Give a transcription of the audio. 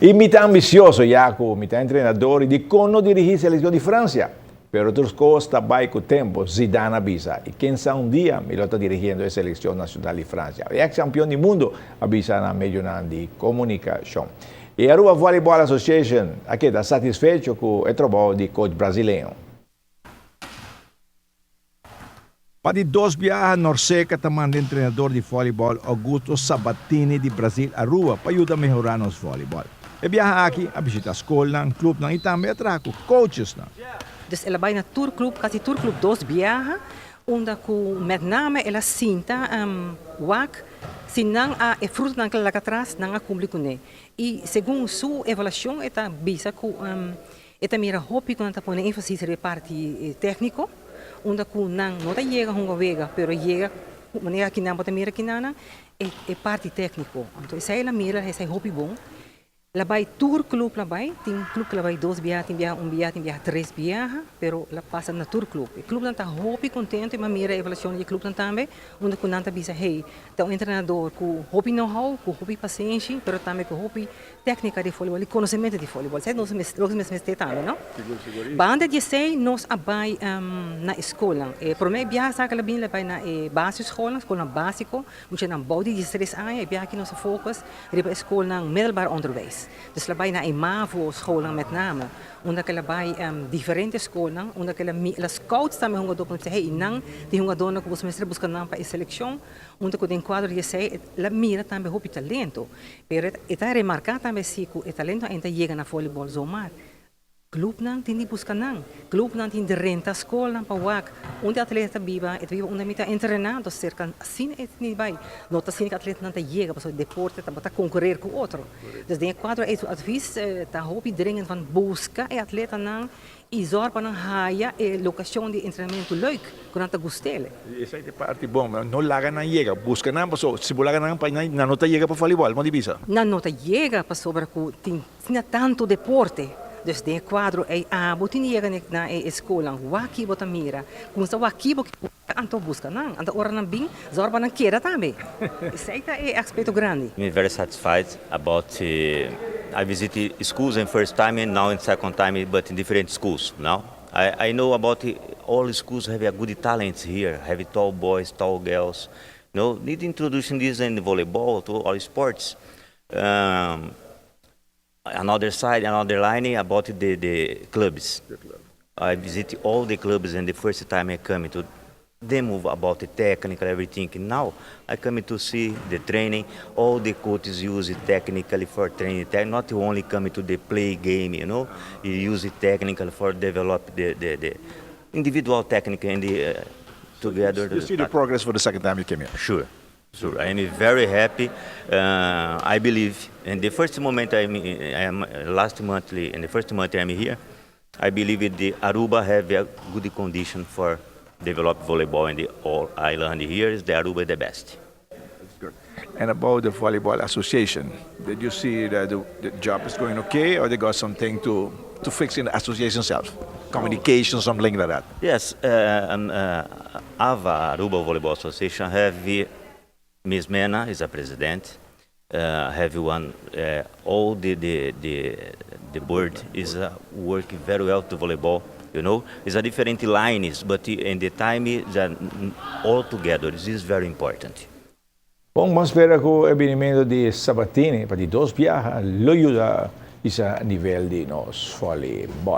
Y mi ta ambicioso ya cu mi ta entrenador y dicon no dirigi seleccion di Francia. Pero tur cos ta bay cu tempo, Zidane a bisa. Y ken sa un dia mi lo ta dirigiendo e seleccion nacional di Francia. E ex campeon di mundo a bisa na medionan di comunicacion. E Aruba Volleyball Association a keda satisfecho cu e trabou di coach brasileño. Pa di dos biaha Norseca ta manda entrenador di volleyball Augusto Sabatini di Brasil Aruba pa yuda mehora nos volleyball. E biaha aki a bishita scolnan, clubnan y tambe a traha cu coachesnan. Dus el a bai na tur club, casi tur club dos biaha, unda cu met name el a sinta wak si nan a e frutonan cu el a laga atras nan a cumpli cune. Y segun su evaluacion e ta bisa cu E ta mira hopi ku nan ta pone énfasis riba e parti tékniko, unda ku nan no ta yega hunga wega, pero yega manera aki nan bo ta mira kinanan e parti tékniko. Anto esei el a mira, esei hopi bon. El a bai tur klup la bai, tin klup ku el a bai dos biaha, tin biaha un biaha, tin biaha tres biaha, pero el a pasa na tur klup. E klupnan ta hopi kontento i mi a mira e evaluashon di e klupnan tambe, unda ku nan ta bisa, hey, ta un entrenador ku hopi know-how, ku hopi pasenshi, pero tambe ku hopi Téknika di voleibol i konosementu di voleibol. Esei nos mes loke nos mester tambe, no? Banda di esei nos a bai na e skolnan. E promé biaha sa ku el a bini el a bai na e basisschoolnan, skolnan básiko, muchanan bou di diestres aña. E biaha aki nos a focus riba e skolnan middelbaar onderwijs. Dus el a bai na e mavo schoolnan met name, unda ku el a bai diferente skolnan, unda ku el a el a scout tambe hungadó ku nos bisa, hey, nan tin hungadónan ku boso mester buska nan pa e selekshon. Unda ku den kuadro di esei el a mira tambe hopi talento. Pero e ta remarká tambe si ku e talento ainda ta yega na volleyball zomaar. Klupnan tin di buska nan. Klupnan tin di renta skolnan pa wak unda e atleta ta biba, e ta biba unda mi ta entrená, entonces serka asina e tin di bai. No ta asina ku atletanan ta yega pasobra deporte ta bo ta konkurer ku otro. Dus den e kuadro ei su advis ta hopi dringend van buska e atletanan I zòrg pa nan haya e lokashon di entrenamentu leuk ku nan ta gust'el. Esei ta e parti bon, no laga nan yega, buska nan pasobra si bo laga nan pa nan no ta yega pa volleyball, mo di bisa. Nan no ta yega pasobra ku tin asina tantu deporte, dus den e kuadro ei abo tin di yega na e skolnan, wak bo ta mira, kumsa wak bo ke buska, anto buska nan, anto ora nan bin zòrg pa nan keda tambe, esei ta e aspekto grandi. Mi very satisfied about I visit schools in first time and now in second time but in different schools now I I know about all schools have a good talents here have tall boys tall girls no need introducing this in volleyball to all sports um, another side another line about the the clubs I visit all the clubs and the first time I come to them about the technical everything now I come to see the training all the coaches use it technically for training not only come to the play game you know you use it technically for develop the the, the individual technique and the uh, together you see the progress for the second time you came here sure Sure, I am very happy. Uh, I believe in the first moment I'm, I am last monthly, in the first month I'm here, I believe the Aruba have a good condition for develop volleyball in the all island here is the Aruba the best. That's good. And about the volleyball association, did you see that the, the job is going okay or they got something to, to fix in the association itself? Communication, something like that? Yes, uh, um, uh, AVA, Aruba Volleyball Association, have Miss Mena is a president. Uh, have one, uh, all the, the, the, the board is uh, working very well to volleyball. You know, it's a different lines, but in the time is all together. This is very important. Bon, ban spera ku e binimento di Sabatini pa di dos biaha lo yuda hisa nivel di nos volleyball.